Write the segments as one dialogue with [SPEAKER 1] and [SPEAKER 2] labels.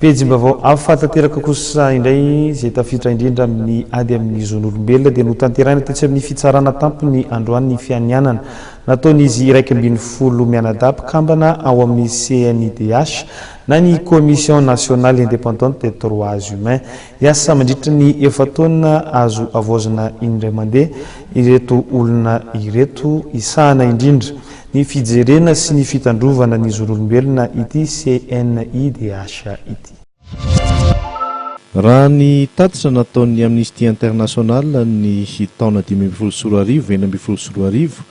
[SPEAKER 1] Pejim-baovao hafa tanteraka kosa indray izay tafiditra indrindra amin'ny ady amin'ny zon'olombelona dia notanterahina tetsy amin'ny fitsarana tampony androany ny fianianana nataon'izy 11 mianadahy mpikambana ao amin'ny CNIDH na ny Commission Nationale Indépendante des Droits Humains. Hiasa mandritra ny efa-taona azo havaozina indray mandeha ireto olona ireto hisahana indrindra ny fijerena sy ny fitandrovana ny zon'olombelona ity CNIDH ity.
[SPEAKER 2] Raha ny tatitra nataon'ny Amnesty International ny taona 2015, 2016,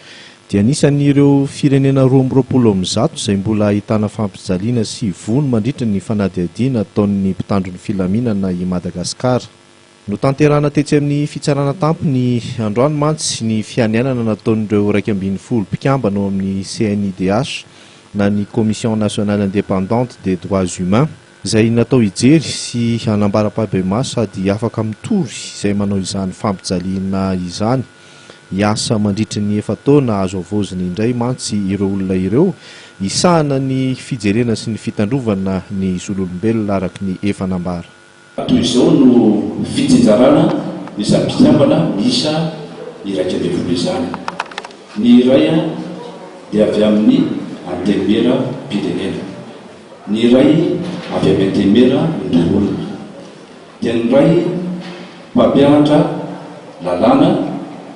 [SPEAKER 2] dia anisan'ireo firenena 122 izay mbola ahitana fampijaliana sy vono mandritra ny fanadihadiana ataon'ny mpitandro ny filaminana i Madagasikara. Notanterahina tetsy amin'ny fitsarana tampony androany mantsy ny fianianana nataon'ireo 11 mpikambana ao amin'ny CNIDH na ny Commission Nationale Indépendante des Droits Humains, izay natao hijery sy hanambara ampahibemaso sady afaka mitory izay manao izany fampijaliana izany. Hiasa mandritry ny efa-taona azo havaozina indray mantsy ireo olona ireo hisahana ny fijerena sy ny fitandrovana ny zon'olombelona araka ny efa nambara.
[SPEAKER 3] Toy izao no fitsinjarana izany mpikambana miisa 11 izany. Ny iray dia avy amin'ny Antenimieram-pirenena, ny iray avy amin'ny Antenimieran-doholona, dia ny iray mpampianatra lalàna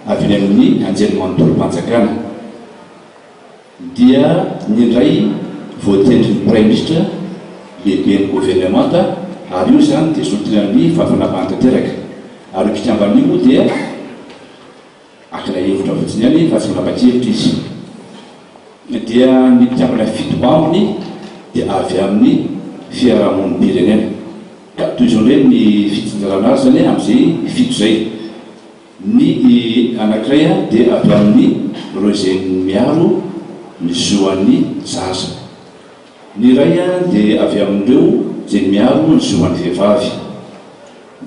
[SPEAKER 3] avy eny amin'ny Anjerimanontolom-panjakana. Dia ny indray voatendrin'ny Praiminisitra lehiben'ny governemanta ary io izany dia solontenan'ny fahafahana tanteraka. Ary io mpikambana io moa dia akina hevitra fotsiny ihany fa tsy manapa-kevitra izy. Dia ny mpikambana fito ambiny dia avy amin'ny fiarahamonim-pirenena. Ka toy izao indray ny fitsinjarana azy izany amin'izay fito izay. Ny anankiray dia avy amin'ny ireo izay miaro ny zo an'ny zaza. Ny iray dia avy amin'ireo izay miaro ny zo an'ny vehivavy.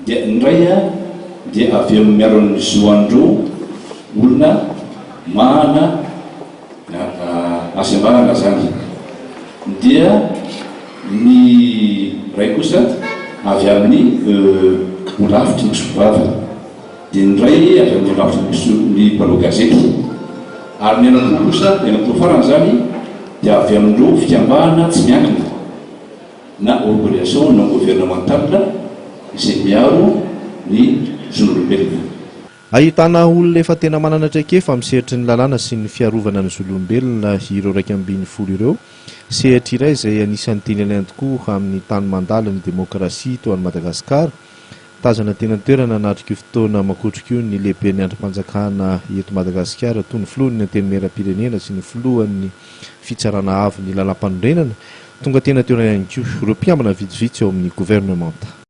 [SPEAKER 3] Dia ny iray dia avy amin'ny miaro ny zo an'ireo olona manana hasembanana izany. Dia ny iray kosa avy amin'ny holafitry ny mpisolovava. Dia ny iray avy amin'ny holafitry ny mpisolo ny mpanao gazety. Ary ny anankiroa kosa, ny anankiroa farany izany, dia avy amin'ireo fikambahana tsy miankina na organisation non gouvernementale izay miaro ny zon'olombelona.
[SPEAKER 2] Ahitana olona efa tena manana traikefa amin'ny sehatry ny lalàna sy ny fiarovana ny zon'olombelona ireo 11 ireo, sehatra iray izay anisan'ny teny ilaina tokoa amin'ny tany mandala ny demokrasia toa an'i Madagasikara. Tazana teny an-toerana nanatrika io fotoana makotroka io ny lehiben'ny andrim-panjakana eto Madagasikara toy ny filohan'ny Antenimierampirenena sy ny filohan'ny Fitsarana Avo ny Lalàmpanorenana. Tonga teny an-toerana ihany koa ireo mpikambana vitsivitsy ao amin'ny governemanta.